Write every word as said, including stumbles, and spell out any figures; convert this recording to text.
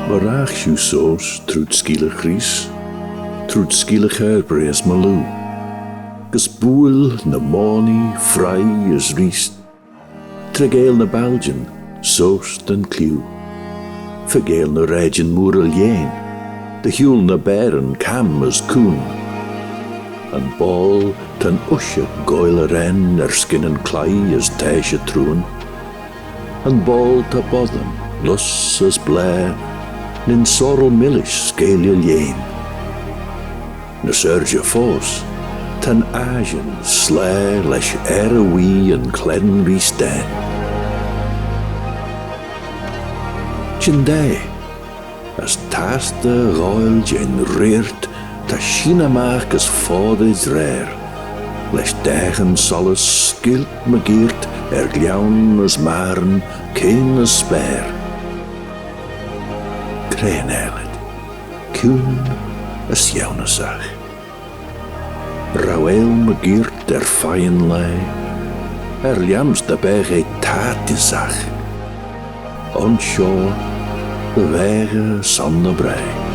Moraght shiu seose trooid skeealagh Chreest, trooid skeealaghey braase my loo, gys buill ny moanee, fry as reest, treigeil ny baljyn seose da'n clieau, faagail ny raaidyn mooarey lhean, dy hooyl ny baaryn cam as coon. Yn boayl ta'n ushag goaill arrane erskyn yn cloie as taishey trooid. Yn boayl ta boddin, lus as blaa, nyn sorrel millish skeayley lhean. Ny syrjey foast, ta'n aashyn slaa lesh airh y wee yn clane reesht dain. Çhyndaa, as tastey ghoaill jeh'n reayrt ta sheeyney magh gys foddey raair, lesh daaghyn sollys skeealt mygeayrt er glion as magheryn keayn as speyr. Cre yn aarlid, kiune as eunyssagh. Rouail mygeayrt er feiy'n laa, er lhiam's dy beagh eh taittissagh. Ayns shoh, dy vaghey son dy braih.